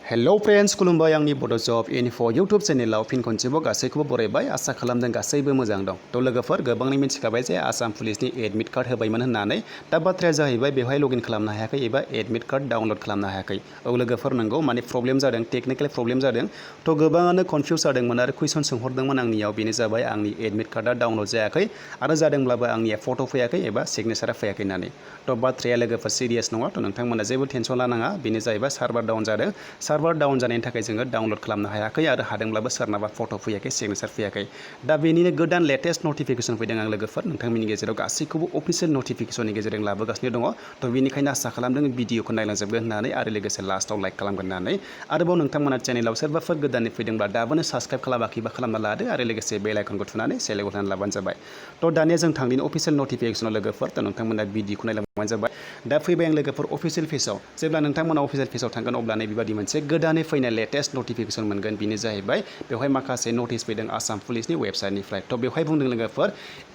Hello friends खुलुमबाय आंनि बड' जब इनफो यूट्यूब चेनेलाव फिन खनसेबाव गासैखौबो बरायबाय आसा खालामदों गासैबो मोजां दं। तो लोगोफोर गोबांनि मिथिखाबाय जे आसाम पुलिसनि एडमिट कार्ड होबायमोन होननानै दा बाथ्राया जाहैबाय बेवहाय लगइन खालामनो हायाखै एबा एडमिट कार्ड डाउनलोड खालामनो हायाखै। औ लोगोफोर नंगौ माने प्रब्लेम जादों, टेक्निकल प्रब्लेम जादों। तो गोबाङानो कनफ्यूज जादोंमोन आरो कुइसन सोंहरदोंमोन आंनियाव, बेनो जाबाय आंनि एडमिट कार्डा डाउनलोड जायाखै आरो जादोंब्लाबो आंनिया फट' फैयाखै एबा सिगनेचारा फैयाखै होननानै। तो बाथ्राया लोगोफोर सिरियास नङा। तो नोंथांमोना जेबो टेनसन लानाङा, बेनो जाहैबाय सार्भार डाउन जादों। सार्भार डाउन जानायनि थाखाय जोङो डाउनलोड खालामनो हायाखै आरो हादोंब्लाबो सोरनाबा फट' फैयाखै, सिगनेचार फैयाखै। दा बेनिनो गोदान लेटेस्ट नटिफिकेसन फैदों आं लोगोफोर नोंथांमोननि गेजेराव गासैखौबो अफिसियेल नटिफिकेसननि गेजेरजों लाबोगासिनो दङ। तो बेनिखायनो आसा खालामदों भिडिअखौ नायलांजोबगोन होननानै आरो लोगोसे लास्टआव लाइक खालामगोन होननानै। आरोबाव नोंथांमोना चेनेलाव सोरबाफोर गोदानै फैदोंब्ला दाबोनो साबस्क्राइब खालामाखैबा खालामना लादो आरो लोगोसे बेल आइकनखौ थुनानै सेलेक्ट खालामनानै लाबानो जाबाय। तो दानिया जों थांदिनि अफिसियेल नटिफिकेसनाव लोगोफोर। तो नोंथांमोना भिडिअखौ नायलांबानो जाबाय। दा फैबाय आं लोगोफोर अफिसियेल पेजाव। जेब्ला नोंथांमोना अफिसियेल पेजाव थांगोन अब्ला बेबादि मोनसे गोदानै फैनाय लेटेस्ट नटिफिकेसन मोनगोन। बेनो जाहैबाय बेवहाय माखासे नटिस फैदों आसाम पुलिसनि वेबसाइटनिफ्राय। तो बेवहाय बुंदों लोगोफोर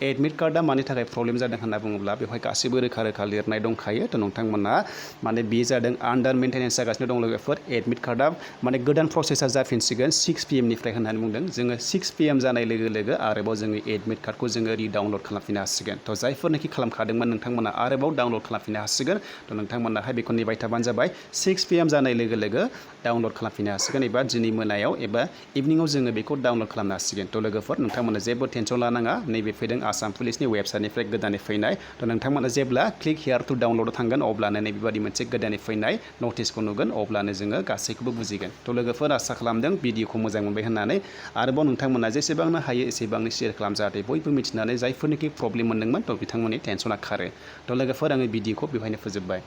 एडमिट कार्डा मानि थाखाय प्रब्लेम जादों होनना बुङोब्ला बेवहाय गासिबो रोखा रोखा लिरनाय दंखायो। तो नोंथांमोना माने बे जादों आन्डार मेन्टेनेन्स जागासिनो दं लोगोफोर। एडमिट कार्डा माने गोदान प्रसेसा जाफिनसिगोन 6 PM निफ्राय होननानै बुंदों। जोङो 6 PM जानाय लोगो लोगो आरोबाव जोङो एडमिट कार्डखौ जोङो रिडाउनलड खालामफिननो हासिगोन। तो जायफोरनोखि खालामखादोंमोन नोंथांमोना आरोबाव डाउनलड खालामफिननो हासिगोन। तो नोंथांमोनाहाय बेखौ नेबाय थाबानो जाबाय। 6 PM जानाय लोगो लोगो डाउनलड खालामफिननो हासिगोन एबा दिनै मोनायाव एबा इभिनिंआव जोङो बेखौ डाउनलड खालामनो हासिगोन। तो लोगोफोर नोंथांमोना जेबो टेनसन लानाङा, नैबे फैदों आसाम पुलिसनि वेबसाइटनिफ्राय गोदानै फैनाय। तो नोंथांमोना जेब्ला क्लिक हियार टु डाउनलड थांगोन अब्लानो नैबेबादि मोनसे गोदानै फैनाय नटिसखौ नुगोन, अब्लानो जोङो गासैखौबो बुजिगोन। तो लोगोफोर आसा खालामदों भिडिअखौ मोजां मोनबाय होननानै। आरोबाव नोंथांमोना जेसेबांनो हायो एसेबांनो शेयार खालाम, जाहाथे बयबो मिथिनानै जायफोरनिखि प्रब्लेम मोनदोंमोन तो बिथांमोननि टेनसना खारो। तो लोगोफोर आङो भिडिअखौ बेवहायनो फोजोबबाय।